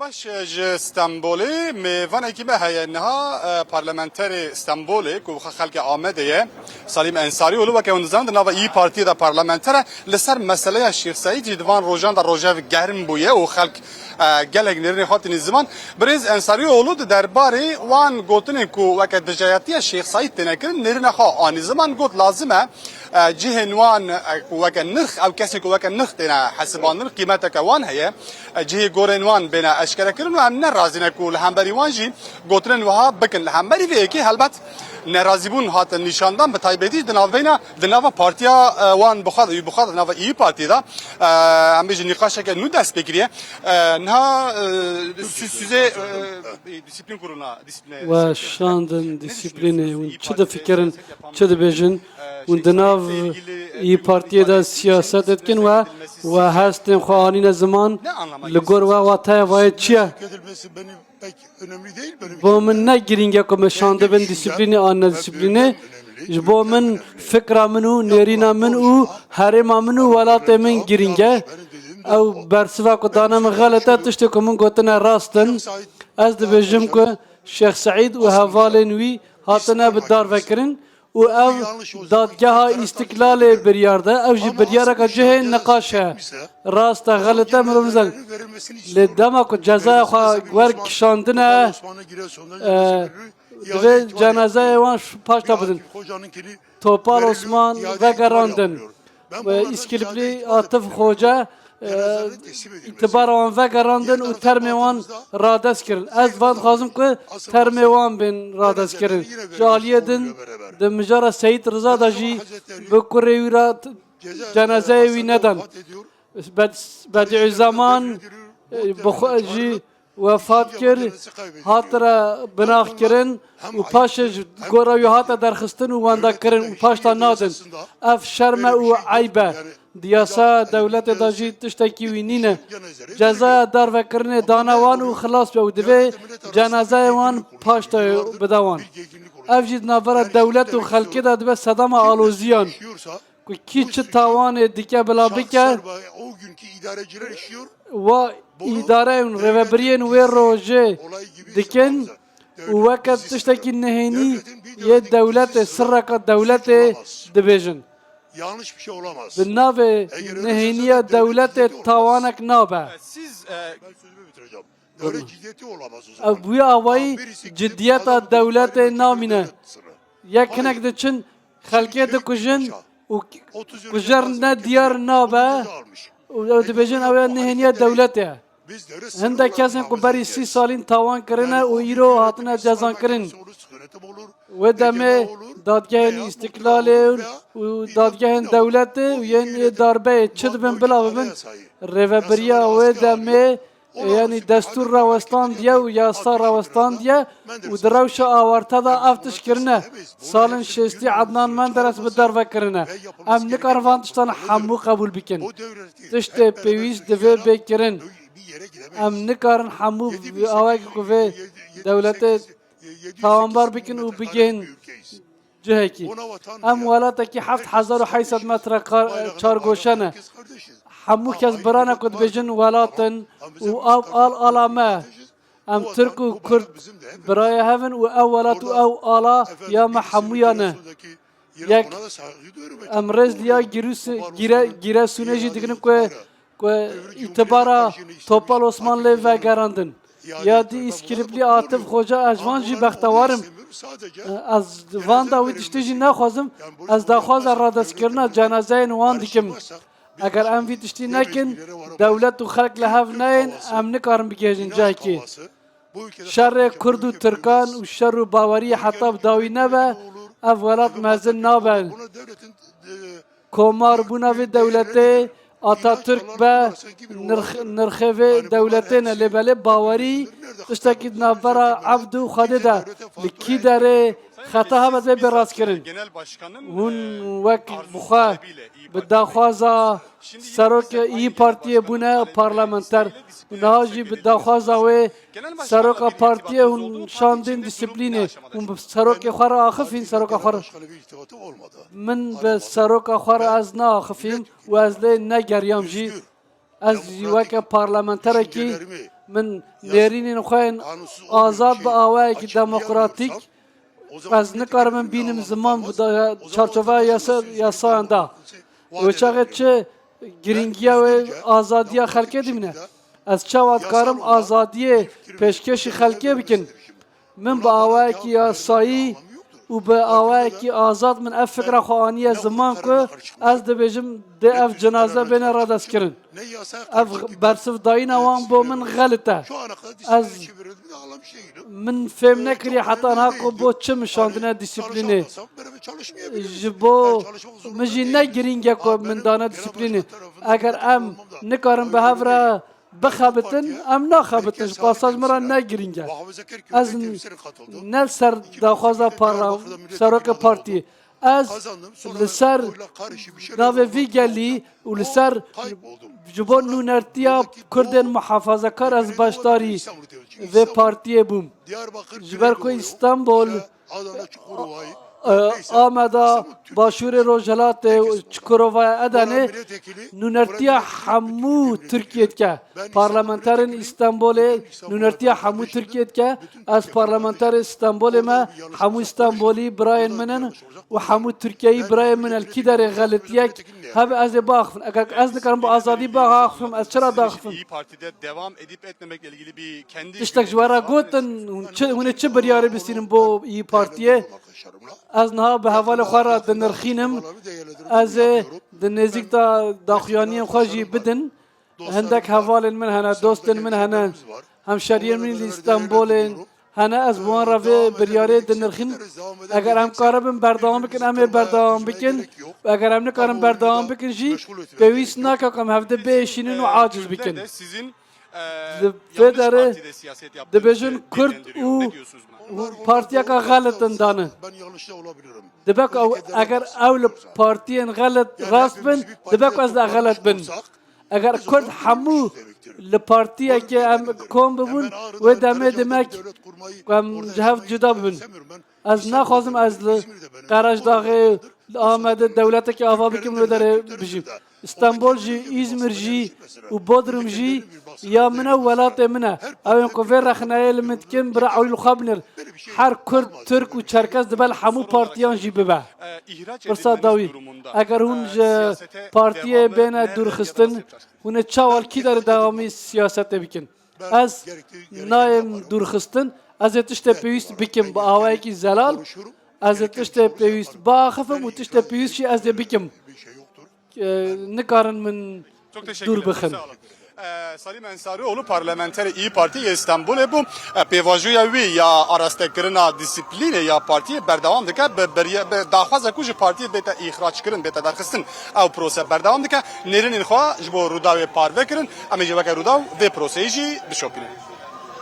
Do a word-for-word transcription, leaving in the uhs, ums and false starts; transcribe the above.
Baş, ji Stenbolê mêvanekî me heye niha, e, parlamenterê Stenbolê ku xwe xelkê Amedê ye, Salîm Ensarîoğlu, weke hûn dizanin di nava İYİ Partiyê de parlamenter e. Li ser meseleya Şêx Seîd jî di van rojan de rojev germ bûye û xelk, e, gelek nêrînê xwe hatîne ziman. Birêz Ensarîoğlu di derbarê wan gotinên ku weke dijayetiya Şêx Seîd têne kirin, nêrîna xwe anî ziman, got lazim e, e, cihên wan, e, ku weke nirx, ew kesên ku weke nirx têne hesibandin, qîmeteke wan heye, e, cihê gorên wan bêne eşkerekirin û em ne razî ne ku li hemberî wan jî gotinên wiha bikin. Li hemberî vê yekê helbet nerazîbûn hatin nîşandan, bi taybetî di navbeyna, di nava partiya, e, wan bi xwe de, wî bi xwe de, di nava İYİ Partiyê de, e, em bêjin nîqaşeke nû dest pê kiriye. E, niha, e, sü-, süze, e, disiplin kuruluna, disipline We şandin disiplînê, hûn çi difikirin, çi dibêjin? Hûn di nav İYİ Partiyê de siyaset dikin we, we hestên xwe anîne ziman, li gor we wataya vayê çi ye? Bo min ne girîng e ku me şandibin disiplînê an ne disiplînê. Ji bo min fikra min û nêrîna min û herêma min û welatê min girîng e. Ew bersiva ku dane min xelet e, tiştê ku min gotine rast in. Ez dibêjim ku Şêx Seîd û hevalên wî hatine bi dar vekirin û ev dadgeha Îstiklalê biryar de. Ev jî biryareke cihê niqaş e. Rast e, xelet e, mirov nizane. Lê dema ku cezaya xwe wer kişandine, e, divê cenazeyê wan ş-, paşta bidin. Topal Osman vegerandin. Ve Îskiliplî Atif Xoce, e, îtibara wan vegerandin û termê wan radest kirin. Ez van dixwazim ku termê wan bên radest kirin. Ji aliyê din di mijara Seyîd Riza de jî bi kurê wî re t-, cenazeyê wî nedan. Bed-, Bedîuzeman, e, bi xwe jî wefat kir, hatire binaxkirin û paşê ji gora wî hate derxistin û wendakirin û paşta nadin. Ev şerm e û eyb e. Di yasa dewletê de jî tiştekî wî nîne. Cezaya darvekirinê dane wan û xilas be û divê cenazeyê wan paşta bide wan. Ev jî di navbera dewlet û xelkê de dibe sedema aloziyan. Ku kî çi tawanê dike bila bike, wa îdareyên rêvebiriyên wê rojê dikin û weke tiştekî nehênî yê dewletê, sirreka dewletê dibêjin. Bi navê nehêniya dewletê tawanek nabe. Ev bi wî awayî cidiyeta dewletê namîne. Yek hinek diçin, xelkê dikujin û k-, kujer ne diyar nabe û ew dibêjin ew ya nehêniya dewletê ye. Hindek kesên ku berî sî salîn tawan kirine û îro hatine cezankirin. Wê demê dadgehên Îstiklalê û dadgehên dewletê û yên ê darbeyê çi dibin bila bibin, rêvebiriya wê demê, e, yanî destûr rawestandiye û yasa rawestandiye û di rewşa awarte de ev tişt kirine. Salên şêstî Ednan Menderes bi derve kirine. Em nikarin van tiştan hemû qebûl bikin. Tiştê pêwîst divê bê kirin. Em nikarin hemû bi awayekî ku vê dewletê tawanbar bikin û bigihên cihekî. Em welatekî heft hezar û heyt sed metre kar-, çargoşe ne. Hemû kes bira ne ku dibêjin welat in û ew al ala me. Em Tirk û Kurd birayê hev in û ew welat û ew ala ya me hemûyan e. Yek em rêz li ya Girûs-, Gîre-, Gîresûnê jî digirin ku, ku îtibara Topal Osman lê vegerandin. Ya dî Îskiliplî Atif Xoca, ez van jî bextewar im. Ez van da wî tiştê jî naxwazim. Ez daxwaza radestkirina cenazeyên wan dikim. Eger em vî tiştî nekin, dewlet û xelk li hev neyên, em nikarin bigihêjin cihekî. Şerê Kurd û Tirkan û şer û baweriyê heta bi dawî nebe, ev welat mezin nabe. Komarbûna vê dewletê Atatürk be, nirx-, nirxê vê dewletê ne, lê belê bawerî tiştekî di navbera ebd û Xwedê de li kî derê xeta hebe divê bê rastkirin. Hûn wek bi xwe bi daxwaza serokê İYİ Partiyê bûne parlamenter û niha jî bi daxwaza wê seroka partiyê hûn şandin disiplînê. Hûn bi serokê xwe re axifîn, seroka xwe re. Min bi seroka xwe re ez neaxifîm û ez lê negeriyam jî. Ez jî weke parlamenterekî Min nêrînên xwe yên azad bi awayekî demokratîk, ez nikarim min bînim ziman bi da-, çarçoveya yasa-, yasayan da. Wê çaxê çi girîngiya wê azadiya xelkê dimîne? Ez çawa dikarim azadiyê pêşkêşî xelkê bikin? Min bi awayekî yasayî û bi awayekî azad min ev fikra xwe aniye ziman ku ez dibêjim dê ev cenaze bêne radestkirin. Ev bersivdayîna wan bo min xelit e. Ez min fêm nekiriye heta niha ku bo çi min şandine dîsîplînê. Ji bo min jî ne girîng e ku min dane dîsîplînê. Eger em nikarin bi hev re bixebitin, em naxebitin. Ji pasaj min re ne girîng e. Ez n-, ne li ser daxwaza parla-, serokê partiyê. Ez li ser navê vî gelî û li ser ji bo nûnertiya Kurdên muhafazekar ez beşdarî vê partiyê bûm. Ji ber ku Îstanbul, e, Ameda, Başûrê Rojhilatê û Çukurovaya Edenê nûnertiya hemû Tirkiyê dike. Parlamenterên Îstanbulê nûnertiya hemû Tirkiyê dike. Ez parlamenterê Îstanbulê me, hemû Îstanbulî birayên min in û hemû Tirkiyeyî birayên min in. Li kî derê xeletiyek hebe ez ê biaxifim. Eger ez nikarim bi azadî biaxifim, ez çira daxifim? İYİ Parti'de devam edip etmemekle ilgili bir kendi Tiştek ji we re gotin, hûn çi, hûn ê çi biryarê bistînin bo İYİ Parti'ye? Ez niha bi hevalê xwe re dinirxînim. Ez ê di nêzîk de daxuyaniyên xwe jî bidin. Hindek hevalên min hene, dostên min hene, hemşeriyên min li Îstanbulê hene, ez bi wan re vê biryarê dinirxîn. Eger em karibin berdewam bikin, em ê berdewam bikin. Eger em nikarin berdewam bikin jî, pêwîst nake ku em hevdî biêşînin û aciz bikin. Li vê derê dibêjin Kurd û, û partiyeka xelet in dane. Dibe ku ew, eger ew li partiyên xelet rast bin, dibe ku ez de xelet bin. Eger Kurd hemû li partiyekê em kom bibûn, wê demê demek ku em ji hev cuda bibin. Ez naxwazim ez li Qerejdaxê, li Amedê dewletekî ava bikim, wê derê bijîm. Stenbol jî, Îzmir jî û Bodrum jî ya min e û welatê min e. Ew ên ku vê rexneyê li min dikin, bira ewil xwe binêr. Her Kurd, Tirk û Çerkez dibe li hemû partiyan jî bibe. Pirsa dawî, eger hûn ji partiyê bêne dûrxistin, hûn ê çawa li kî derê dewamî siyasetê bikin? Ez nayêm dûrxistin, ez ê tiştê pêwîst bikim bi awayekî zelal, ez ê tiştê pêwîst biaxifim û tiştê pêwîst jî ez ê bikim. E, nikarin min Çok teşekkür dûr ederim. Bixin. Sağ olun. Ee, Salim Ensarioğlu parlamenterê İYİ Parti yê Stenbolê bû. E, pêvajoya wî ya arastekirina disiplînê ya partiyê berdewam dike. Bi, bi, bi daxwaza ku ji partiyê bête îxraçkirin, bête derxistin. Ew prose berdewam dike. Nêrînên xwe ji bo Rûdawê parve kirin. Em ê jî weke Rûdaw vê proseyê jî bişopînin.